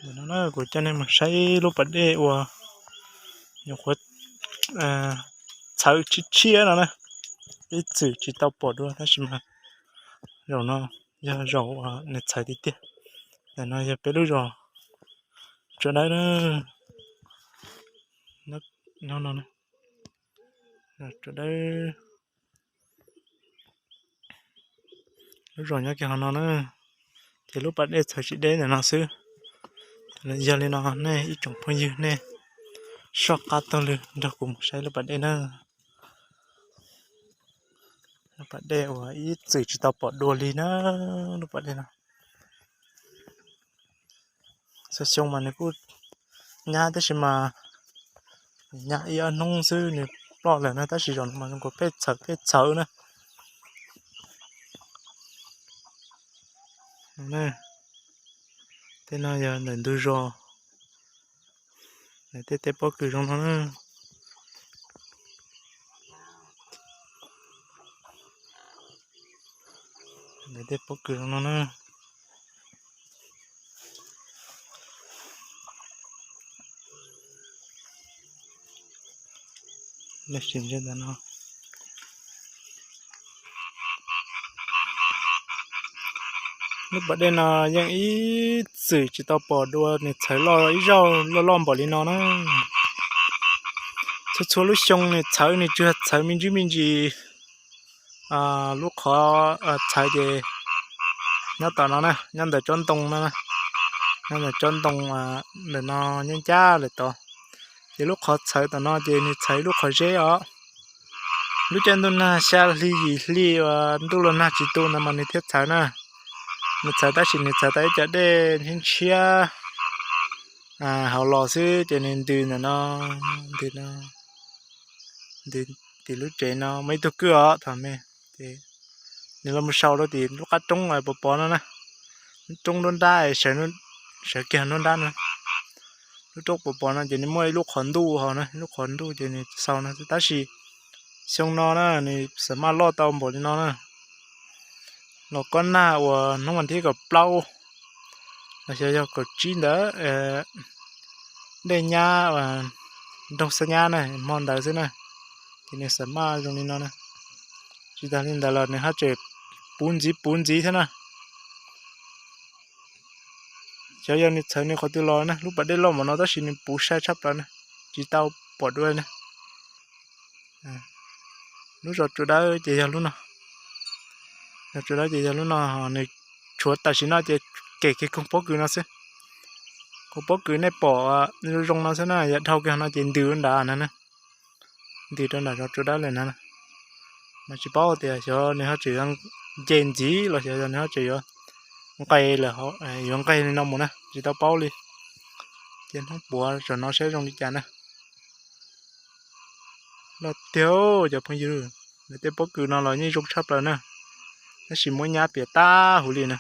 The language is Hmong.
No kuv coj nej mus saib lub pas dej uas nyuam qhuav txhawv tshiab tshiab no na, ib txwm tsis tau pom dua tab sis mas zaum no yog zaum uas nws txhawv tiag tiag. Ntawm no yog peb lub zos Tsua Dawb na, no, Tsua Dawb, lub zos nyob kiag hauv no na, ces lub pas dej txhawv tsis deb ntawm no xwb. Yog li no nej ib tsoom phooj ywg nej soj qab taug lw nrog kuv mus saib lub pas dej na. Lub pas dej uas ib txwm tsis tau pom dua li na, lub pas dej no. Xyoo xyoo mas nws kuj nyab tab sis mas nyab ib ob hnub xwb nws ploj lawm na, tab sis zaum no mas zoo nkaus pheej txhawv pheej txhawv na. Tej no yog ntawm ntug zos, ntawm tej teb pob kws zoo no na. Ntawm tej pob kws zoo no na. Lub pas dej no yeej ib txwm tsis tau pom dua nws txhawv loj ib zaug loj loj npaum li no na. Txhua txhua lub xyoo nws txhawv nws tsuas txhawv me ntsis me ntsis. Lub qhov txhawv ces nyob tom no na, nyob ntawm tsob ntoo no, nyob ntawm tsob ntoo ntawm no nyob ncaj lawm tod. Ces lub qhov txhawv tom no ces nws txhawv lub qhov zeb os. Lub caij ntuj nag xya hli yim hli uas ntuj los nag tsis tu ntawd mas nws thiaj txhawv na. Nws txhawv tab sis nws txhawv tau ib co dej ntshiab ntshiab hauv los xwb ces nws ntws ntawm no, ntws no, ntws tim lub tsev no muaj ib tug kwj os thaum me. Ces nws los mus sau rau tim lub qab roob pov pov no na, lub roob nruab nrab, sawv kiag nruab nrab no. Lub roob pov pov no ces nws muaj ib lub qhov ntuj hauv na, ib lub qhov ntuj ces nws xau no tab sis xyoo no na nws xam maj loj tau npaum li no na. Los kob nag uas hnub vas thib kaum plaub los xyov yog kaum tsib ntawd, dej nyab, nroog xab nyab na, hmo ntawd xwb na, ces nws xam maj zoo li no na. Tsis tas li ntawd los nws haj tseem puv ntxiv puv ntxiv thiab na. Xyov yog nws txhawv nws qhov twg los na, lub pas dej loj npaum no tab sis nws puv sai tshaj plaws na, tsis tau pom dua na. Lub zos Tsua Dawb ces yog lub no, zos Tsua Dawb ces yog lub no, nws tshuav tam sim no ces kem kiag koog pob kws no xwb. Koog pob kws nej pom zoo zoo no xwb na, yog dhau kiag no ces ntws nrad na, ntws rau nram zos Tsua Dawb lawm na. Mas tsis paub tias xyov nws ho tseem yuav nce ntxiv los xyov yog nws ho tseem yuav nqes lawm, yuav nqes li no mus na, tsis tau paub li. Ces hnub puav zaum no saib zoo li cas na. Loj tiag cov phooj ywg, nws tej pob kws no los yeej zoo tshaj plaws na, tab sis muab nyab piam tag huv li na.